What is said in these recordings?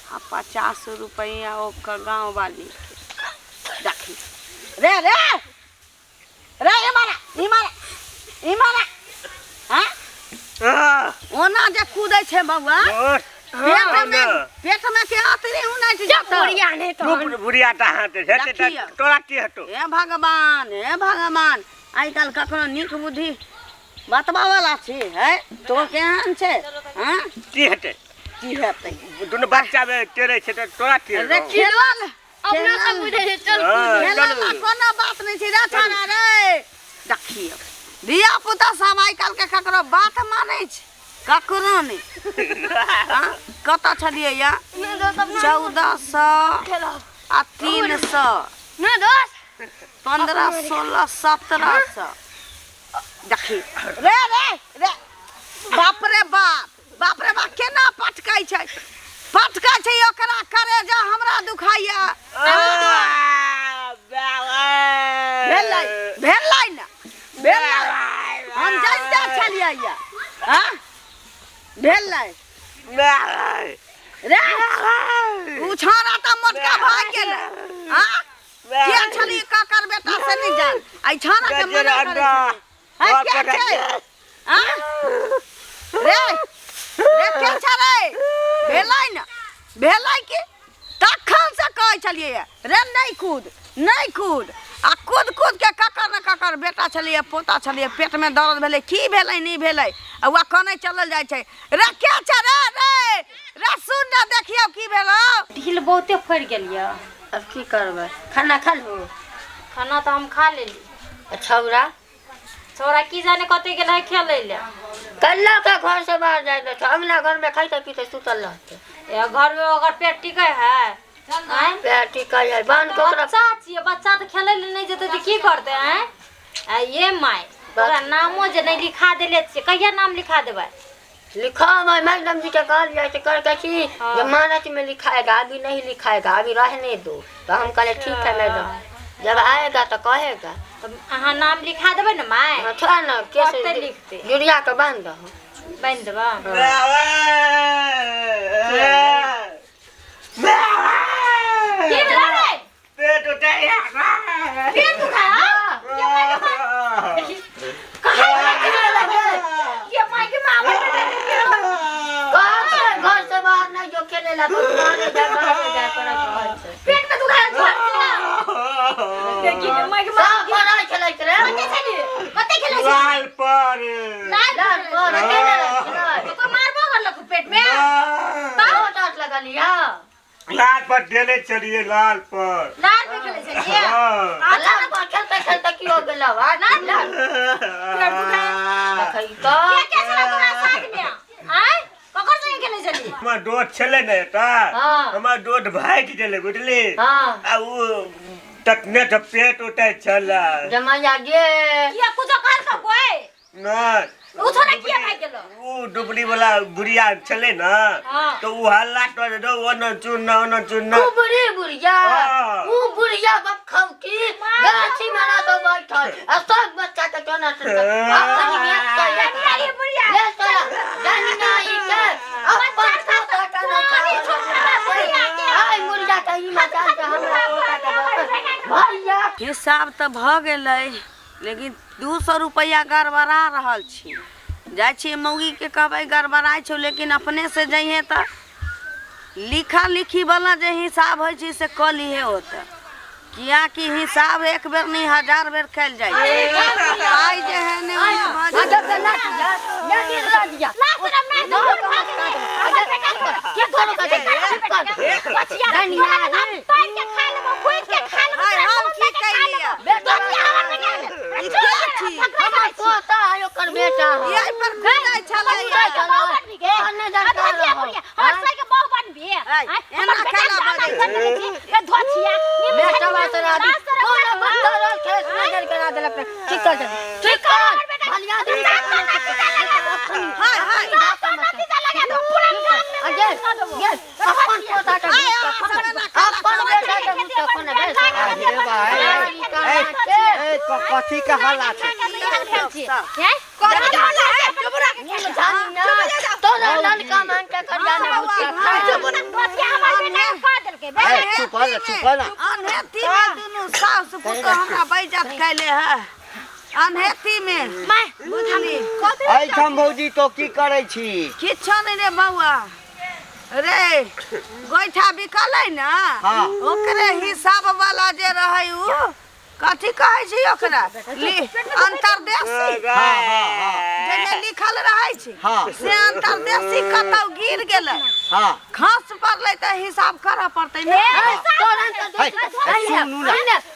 आ 50 रुपैआ ओकर गाँववालीके। देखी रे रे रे, इमर इमर इमर। हाँ, ओना जे कूदै छै बौआ, पेट में, पेट में के अतरी उनटि जेतौ। बुढ़िया नहीं तो बुढ़िया टा हाथ हेतै तऽ देखियौ। तोरा की हेतौ? हे भगवान, हे भगवान, आइ काल्हि ककरो नीक बुद्धि बतबऽवला छी है तो केहन छै? हाँ, की हेतै? की हेतै? दुनू बच्चा मे टेरै छै तऽ तोरा की रे हेतौ? खेलल अपना सब बुझै छै, चल। हाँ, खेलल चलू। कोनो बात नहि छै रे छोड़ा रे। देखियौ, धिया पुता सब आइ काल्हिके ककरो बात मानै छै? ककरो नहि। हाँ, कतऽ छलियै या? 1400 आ 300 ना दोस्त, 15, 16, 1700। देखी रे रे रे, बाप रे बाप, बाप रे बाप, केना पटकै छै, पटकै छै ओकरा करे जा हमरा दुखाइया। भेलै, भेलै ने, भेलै। हम जानिते छलियै या। हाँ, भेलै रे। उ छौड़ा तऽ मोटका भऽ गेलै। हाँ, के छली, ककर बेटा से नहि जान। आइ छौड़ा के मना करै छलियै। है, के छै? हाँ रे रे, के छै रे? भेलै ने, भेलै की? तखन से कहै छलियै रे, नहि कूद, नहि कूद, आ कूद कूद के ककर ने ककर बेटा छलियै, पोता छलियै। पेटमे दर्द भेलै, की भेलै, नहि भेलै, आ वएह कनै चलल जाइ छै। रे, के छै रे? रे रे, सुन ने, देखियौ की भेलौ। ढील बहुते फड़ि गेल यऽ। अब की करबै? खाना खा लू। खाना तऽ हम खा लेली। आ छौड़ा? छौड़ा की जाने कतऽ गेल है खेलै लए। कल्ला के घर से बाहर जाय दे, अंगना घर में खाइते पीते सुतल रहते। ए, घर में ओकर पेट टिकै है? आँय? पेट टिकै है, बांध के ओकरा। बच्चा छियै, बच्चा तऽ खेलै लए नहि जेतै तऽ की करतै? आँय, आ ये माय, ओकरा नामो जे नहि लिखा देले छियै, कहिया नाम लिखा देबै? लिखाबै, मैडम जी के कहलियै तऽ कहलकै कि हाँ। जे मार्च में लिखाएगा, अभी नहीं लिखाएगा, अभी रहने दो। तो हम कहले ठीक है मैडम, जब आएगा तो कहेगा। तऽ अहाँ नाम लिखा देबै ने माय? हाँ, छोड़ा ना केस। पढ़तै लिखतै। जुड़िया के बांध दहो। बान्हि देबै। की भेलै रे? पेट उठाइया। पेट दुखाय? के माय के मामा? कहै घर से बाहर नहीं जो खेले ला तो बाहर नहीं जाए, बाहर नहीं जाए पर कहै छै। पेट में दुखाय छोड़ देखी के माय के मामा। सब पढ़ै छलै रे। कते छली, कते खेलै छली? लाल पर। लाल लाल पर खेले छलै। कोई मारबो करलक पेट में? बहुत डांट लगलिया। लाल पर देले चलिए, लाल पर। लाल पे खेलै छलियै? हाँ। लाल पर खेलते खेलते की हो गेलौ? आ लाल पेट दुखाय। देखै तऽ के के छलै तोरा साथ में? आँय, ककर संगे खेलै छली? हमर दोस्त छलै ने एतऽ। हाँ। हमर दोस्त भागि गेलै, बुझली? हाँ। आ ओ तखने तऽ पेट उठै छलै। जमैया गे। किया, कुछो कहलकौ कोई? नहि। उ छोरा किया भागि गेलौ? ओ डुबली वाला बुढ़िया छलै ने। हाँ। तऽ ओ हल्ला कर दो, ओने चुन, ओने चुन। उ बुढ़ी बुढ़िया? हाँ। उ बुढ़िया बाप खौकी गाछी में ना तो बैठल आ सब बच्चा के टोना से अखन एक सौ एक ये बुढ़िया ले तोरा जानी ना ई के अपन पोता के ना खाओ। आइ मुर्गा के ई मचान के हमरा पोता के भैया। हिसाब तऽ भऽ गेलै, लेकिन 200 रुपैआ गड़बड़ा रहल छी। जाइ छियै मौगीके कहबै, गड़बड़ाइ छौ, लेकिन अपनेसँ जइहे तऽ लिखा लिखीवला जे हिसाब होइ छै से कऽ लिहे ओतऽ, किएकि हिसाब एक बेर नहि, हजार बेर कयल जाइ छै। पाइ जे है ने ओहिमे भऽ जाइ छै। हाय, हम की कैलियै? ई के छी? हमर पोता है, ओकर बेटा है। एहि पर कुदै छलै। एना केना बजै छै? बेटा बात राधी कोनो बच्चा रह खेस नजर करा देलक रे। ठीक कर दे, ठीक कर भलिया दे। हाय हाय। अजय ये अपन पोता के हाय, अहाँ सब एना केना अपन बेटा के मुँह से कोने बे। अरे भाई, ए, ए, कथी के हल्ला छै? तोरा ललका मांग के करिया ने भूत के खा। चुप हो ना, चुप हो ना। अनहेती में दुनू सास पुतोह हमरा बेइज्जत कैले है अनहेती में माय बुझली। एहिठाम भौजी तो की करै छी? किछो नहि रे बौआ रे, गोइठा बिकलै ने हाँ। ओकरे हिसाब वाला जे रहै उ कथी कहै छै ओकरा अंतरदेशी हाँ हाँ हाँ जाहिमे लिखल रहै छै हाँ। से अंतरदेशी कतौ गिर गेलै हाँ खस पड़लै तऽ हिसाब करऽ पड़तै ने। है, सुनू ना।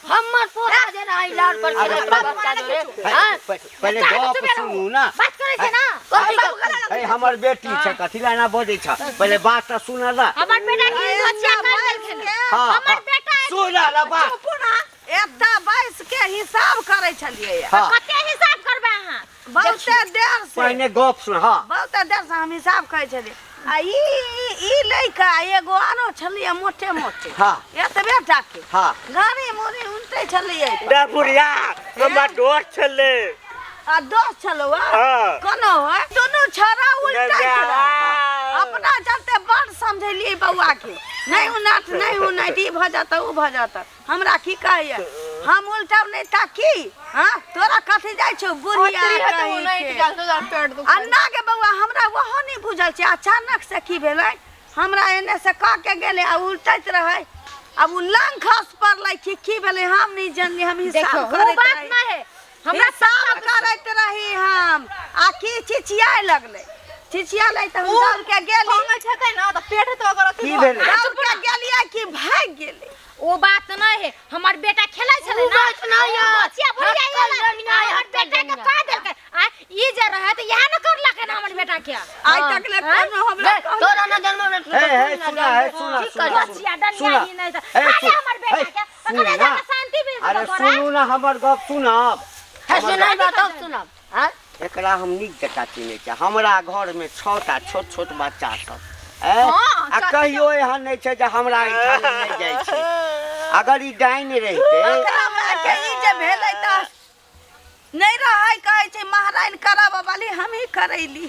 हमर पोता जे रहै लार पर अरे, खेलैत बच्चा जोरे है, पहिले गप सुनू ना। बात करै छै ना। है, हमर बेटी छै, कथी ला एना बजै छ? पहिले बात तऽ सुन ना। हमर बेटा के धोचिया कर देलखिन। हाँ, हमर हाँ। बेटा सुन ना बात। एतऽ बैस के हिसाब करै छलियै। हाँ। कते हिसाब करबै अहाँ? बहुते देर से पहिने गप सुन। हाँ बहुते देर से हम हिसाब करै छलियै आ ई ई लैका एगो आरो छलियै मोटे मोटे हाँ। एतबे टाके हाँ गाड़ी मुड़ी उनटे छलियै। रे बुढ़िया हमरा दोस्त छलै। आ दोस्त छलौ हाँ। कोनो है दुनू छड़ा उल्टा छलै। अपना चलते बड़ समझेलियै बौआ के, नहीं उनट नहीं उनट ई भऽ जाता उ भऽ जाता। हमरा की कहैया हम उल्टब नहीं ता की? हाँ तोरा कथी जाइ छौ बुढ़िया कहीं के। अन्ना के बौआ हमरा ओहो नहीं बुझल छै। अचानक से की भेलै हमरा एने से कह के गेलै आ उल्टैत रहै अब उ लंग खस पड़लै कि की भेलै हम नहीं जानली। हम देखो हिसाब वो करैत बात रही ना है हमरा हिसाब करैत रही हम आ की चिचियाए लगलै। चिचियालै तऽ हम दौड़ के गेली की भेलै? दौड़ के गेलियै कि भागि गेलै। वो बात नहीं है हमार बेटा खेलै छलै ना। बात नहीं है। बचिया बुढ़िया हक्कल एलै, रनिया है, हमर हक्कल बेटा के रनिया। का देलकै? आ ई जे रहै तऽ इएह ने करलकै ने हमर बेटा के। आइ तक ले कोनो हमरा तोरा न जन्म हे हे सुना है सुना सुना बचिया डनिया सुना। ही नहीं तऽ हे, खाली हमर बेटा हे, के सुनू ओकरे ना। जाके शांति मिल अरे जेतौ तोरा। सुनू ना हमर गप सुनब। सुनाइ बताउ सुनब। हाँ एकरा हम नीक जकाँ चिन्है छियै। हमरा घरमे 6टा छोट छोट बच्चा सब आ कहियो एहन नहि छै जे हमरा एहिठाम नहि जाइ छै। अगर ई डाइन रहितै ओकरा मायके ई जे भेलै तऽ नहि रहै कहै छै महारानी कराबऽ वाली हमही करैली।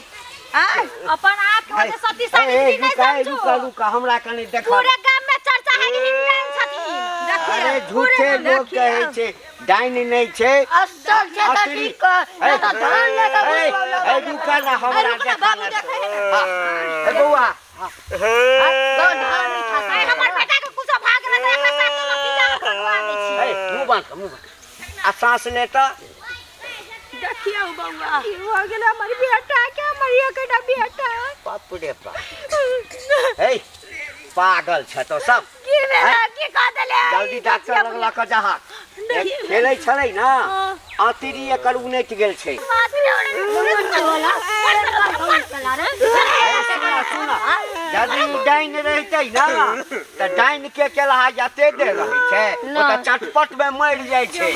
आँय अपन आप के ओते सती सावित्री नहीं रुका समझो। रुका रुका हमरा कनि देखा। पूरे गाम में चर्चा है कि हिंदुआन छथिन। अरे झूठे लोग कहै छै डाइन नहि छै। असल छै तऽ ठीक कर, नहि तऽ धान लऽ कऽ ए, घुसबऽ ए, रुका ना हमरा देखा ना। हाँ, ए बौआ धान नहि खा आइ हमर बेटा के कुछो भाग गेलै तऽ एकरा साथ में पिज्जा बनवा दै छी। ए, मुँह बांध मुँह बांध आ साँस ले तऽ देखियौ बौआ की हो गेलै हमर बेटा के, हमर एकटा बेटा। बाप रे बाप। हे पागल छ तो सब। की भेलै? की कह देले? जल्दी डॉक्टर लग लऽ कऽ जाहक। खेलै छलै ना अतिरी एकर उनटि गेल छै। सुना सुना यदि डाइन रहितै ना तऽ डाइन के केलहा जते देर रहै छै ओ तऽ चटपट में मरि जाइ छै।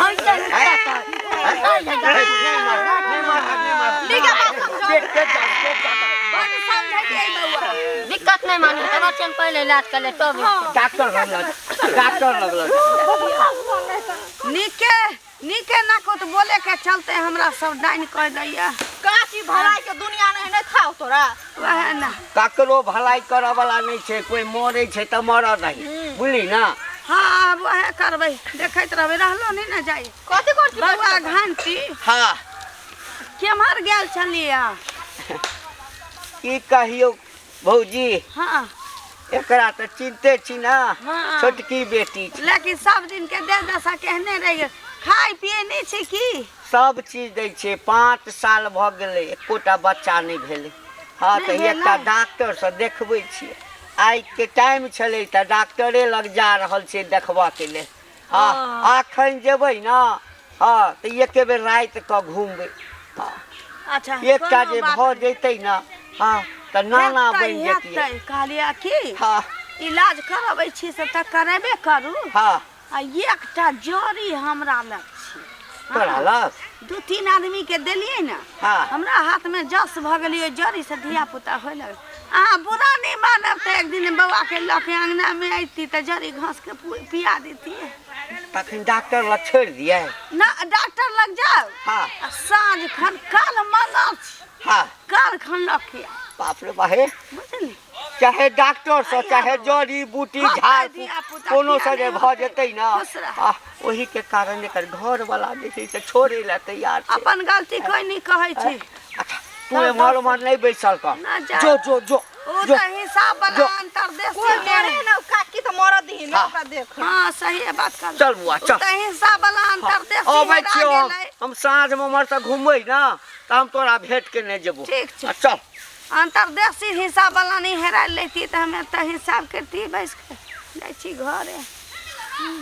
बड समझैयै बौआ। दिक्कत नहीं मानी तऽ बच्चन पहिले इलाज कर ले तब। डॉक्टर लग डॉक्टर लग नीके नीके ना कुछ बोले के चलते हमरा सब डाइन कह दैया। काची भलाई के दुनिया नहीं नहीं खाओ तोरा। वएह ना ककरो भलाई करऽ वाला नहीं छै। कोई मरै छै तऽ मरऽ दही बुझली ना। हाँ आब वएह करबै देखैत रहबै रहलो नहीं ना जाइ। कथी करती बौआ घंटी? हाँ केम्हर गेल छलियै? की कहियौ भौजी। हाँ एकरा तऽ चिन्हते छी ना। हाँ। छोटकी बेटी छै। लेकिन सब दिन के दे दशा केहने रहि गेल। खाइ पिए नहि छै की? सब चीज दै छै। 5 साल भऽ गेलै एकोटा बच्चा नहि भेलै। हाँ तऽ एकटा डॉक्टरसँ देखबै छियै। आइके टाइम छलै तऽ डॉक्टरे लग जा रहल छै देखबऽके लेल। हाँ अखन जेबै ना हाँ तऽ एके बेर राति कऽ घुमबै। हाँ अच्छा एकटा जे भऽ जेतै ना हाँ तऽ नाना बनि जेतियै। कहलियै की हाँ इलाज करबै छी से तऽ करेबे करू। हाँ आ एकटा जड़ी हमरा लग छै। तोरा लग? 2-3 आदमी के देलियै ने। हाँ हमरा हाथ में जस भऽ गेलियै जड़ी से धिया पुता होय लगल। अहाँ बुरा नहीं मानब तऽ एक दिन बौआ के लऽ के अंगना में अयती तऽ जड़ी घास के पिया देतियै। तखन डॉक्टर लग छोड़ि दियै? ना डॉक्टर लग जाउ। हाँ आ साँझ खन काल मंगल छी। हाँ काल खन लऽ के आउ। बाप रे बाहे बुझली? चाहे डॉक्टर से चाहे जड़ी बूटी हँ, झाड़ तऽ धियापुता कोनो किया से जे नहि भऽ होतै? जेतै ने, खुश रह। आ ओही के कारण एकर घर वाला जे छै से छोड़े लए तैयार छै। अपन गलती कोई नहीं कहै छै। अच्छा, तू एम्हर ओम्हर नहि बैसल कर। ना जा। जो जो जो। ओ जो। तऽ हिसाब वाला जो। अंतरदेशी कोई मरे ना, काकी तऽ मरऽ दही ना। हाँ। ओकरा देख। हाँ, सही है बात कर। चल बुआ, ओ चल। तऽ हिसाब वाला अंतरदेशी अबै हेरा छियौ हम। गेलै। हम साँझमे उम्हरसँ घुमबै ने तऽ हम तोरा भेंट केने जेबौ। ठीक छै। आ, चल। अंतरदेशी हिसाब वाला नहीं हेरा लेती तऽ हम एतऽ हिसाब करती बैस के। जाइ छी घरे।